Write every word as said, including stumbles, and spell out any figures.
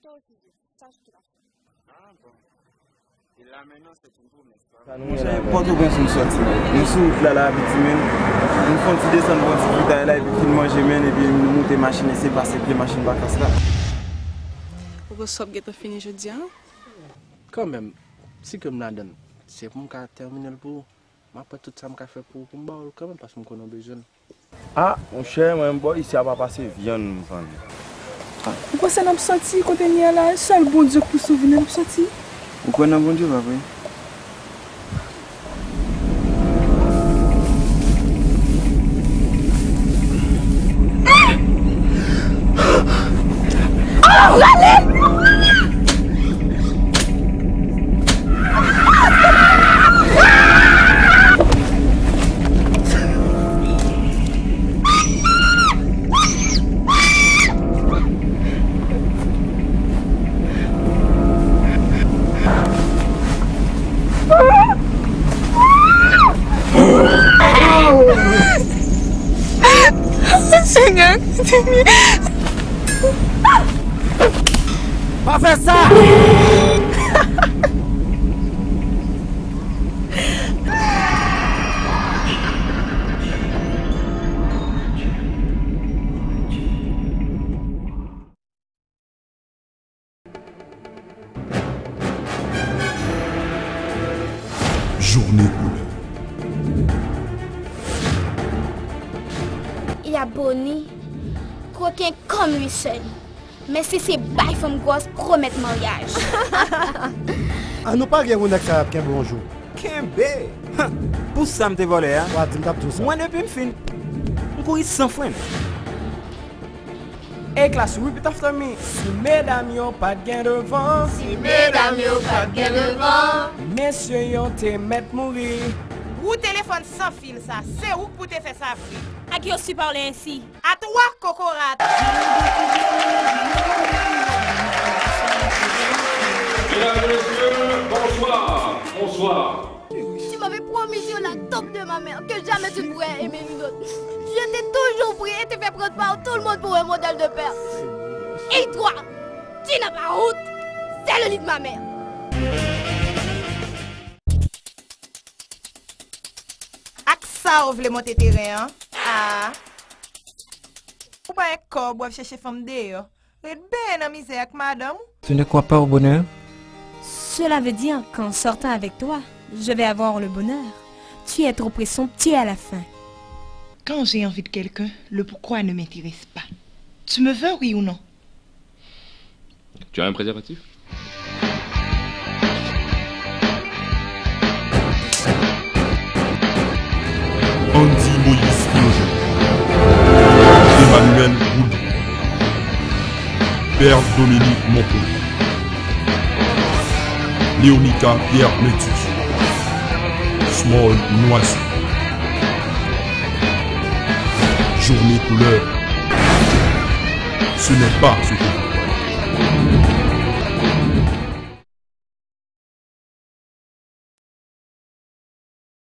Sa w refize. Sa w refize. Ah, bon. E la menm nan, se yon pwomès, pa vre? Monchè, Pòtoprens nou sòti. Nou sou wout la, la, Abitimen. Nou fè yon ti desann, pran ti fritay la, epi fin manje, men, epi nou moute machin, eseye pase pye machin vakans la. Ou konn sa w ap gentan fini jodi a? Kanmenm, si ke m ladann, se pou m ka tèmine l pou ou. M ap pran tout sa m ka fè pou ou, pou m ba w l kanmenm, paske m konnen w bezwen l. Ah, monchè, mwen menm bò isi a pa pase vyann m vann. Ou kwè sa n ap sòti kote n ye a la? Sèl Bondye k pou sove n, n ap sòti. Ou kwè nan Bondye, pa vre? Senyè, koute m. Pa fè sa! Journée couleur. Yaboni, koken kòm li sèl. Men si se bay fanm gwòs pwomèt maryaj. An nou parye pou nèg sa ap kenbe yon jou. Kenbe? Huh! Pou sa m te vòlè a. Wa di m t ap di w sa. Mwen depi m fin, m kouri san fren. Hey class, repeat after me. Si medam yo pa t gen devan. Si medam yo pa t gen devan. Mesye yo te mèt mouri. Ou telefòn san fil sa, se ou k pou te fè sa vre. Ak yo si pale ensi. A twa kokorat. Mesdames et messieurs, bonsoir. Bonsoir. Tu m'avais promis sur la tombe de ma mère que jamais tu ne pourrais aimer une autre. Je t'ai toujours prié et t'ai fait prendre par tout le monde pour un modèle de père. Et toi, tu n'as pas honte. C'est le lit de ma mère. Ak sa w vle monte teren an? Ah. Ou pa gen kòb, w ap chèche fanm deyò. Ret benyen nan mizè ak madanm ou. Tu ne crois pas au bonheur? Cela veut dire qu'en sortant avec toi, je vais avoir le bonheur. Tu es trop présomptueux à la fin. Quand j'ai envie de quelqu'un, le pourquoi ne m'intéresse pas. Tu me veux, oui ou non? Tu as un préservatif? Andy Moïse Theogène, Emmanuel Boudry, Père Dominique Moncoulin, Léonica Pierre Métus, Small Noisy. Journée couleur. Ce n'est pas ce que vous croyez.